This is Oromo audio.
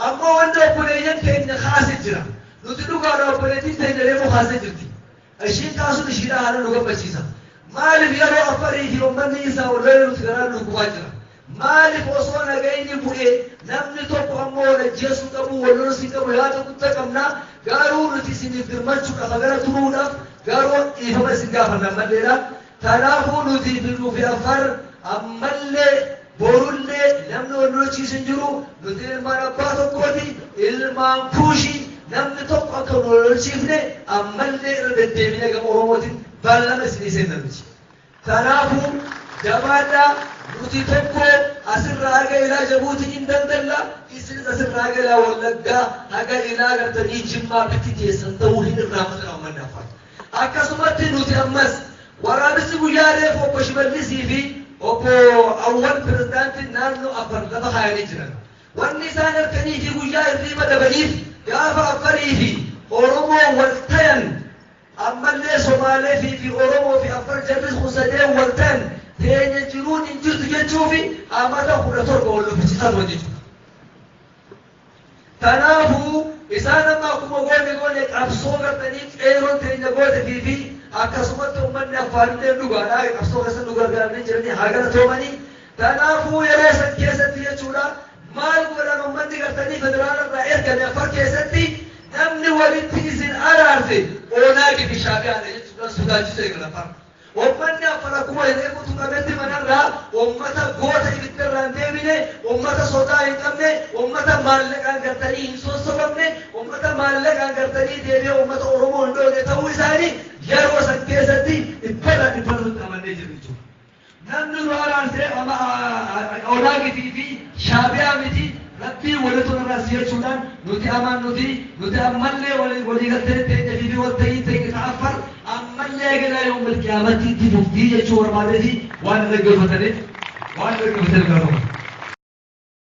Ammoo wanta obboleeyyan keenya kaase jira. Nuti dhugaadha, obboleettiin teenya reefu kaasee jirti. Ishiin kaasuun ishiidha haala nu gammachiisa. Maaliif yeroo Afarii fi uummanni isaa wal lolee nuti garaan nu gubaa jira? Maaliif osoo nagayni bu'ee namni tokko ammoo wal ajjeesuu qabu, wal loluu hin qabu, yaada guddaa qabna. Garuu nuti isiniif birmachuudhaaf hagana turuudhaaf garuu dhiifama isin gaafanna ammalleedha. Kanaafuu nuti fi Afar ammallee borullee namni wal lolchiisu hin jiru. Nuti ilmaan abbaa tokkooti, ilmaan Kuushii. Namni tokko akka nu wal lolchiifne ammallee irra deddeebinee gama Oromootiin bal'ama isinii seenna nuti. Kanaafuu jabaadhaa, nuti tokko asirraa haga ilaa Jabuutii hin daldalla, isinis asirraa haga ilaa Wallaggaa haga ilaa gartanii Jimmaa bitti teessan ta'uu hin irraanfatina uummanni Affaar. Akkasumatti nuti ammas waraabessi guyyaa reefu obbo Shimallisii fi obbo Awwal pirezidaantiin naannoo Afar lafa kaayanii jiran. Wanni isaan halkanii fi guyyaa hirriiba dhabaniif gaafa Affarii fi Oromoo wal tayan, ammallee Somaalee fi Oromoo fi Affar jarris kun sadeen wal tayan, teenya jiruun hin jirtu jechuufi amata 17 wal lubbichiisaa turan jechuudha. Kanaafuu isaan amma akkuma goone goone qabsoo gartanii qeeroon teenya goote fi akkasumatti uummanni Affaarillee dhugaadhaa qabsoo keessa nu gargaaranii jiranii haa galatoomanii. Kanaafuu yeroo san keessatti jechuudha maal godhan uummanni gartanii federaala irraa ergame Affar keessatti namni walitti isin araarse Onaagii fi Shaabiyaadha jechuudhaan sodaachisuu eegala Affar. Uummanni Affar akkuma reefu tuqametti manarraa uummata goota ibidda irraa hin deebine, uummata sodaa hin qabne, uummata maallaqaan gartanii hin sossobamne, uummata maallaqaan gartanii deebi'ee uummata Oromoo hin dhoone ta'uu isaanii yeroo san keessatti dhibbarraa dhibbara nutti amannee jiru jechuudha. Namni nu araarsee Onaagii fi Shaabiyaa miti, Rabbiin walitti nurraa si'achuudhaan nuti aman nuti ammallee waliigaltee teenya fi walta'ii teenya ta Affar ammallee galaa yoom qiyaamatti itti fuftii jechuu barbaadee fi waan dhaggeeffataniif galatoomaa.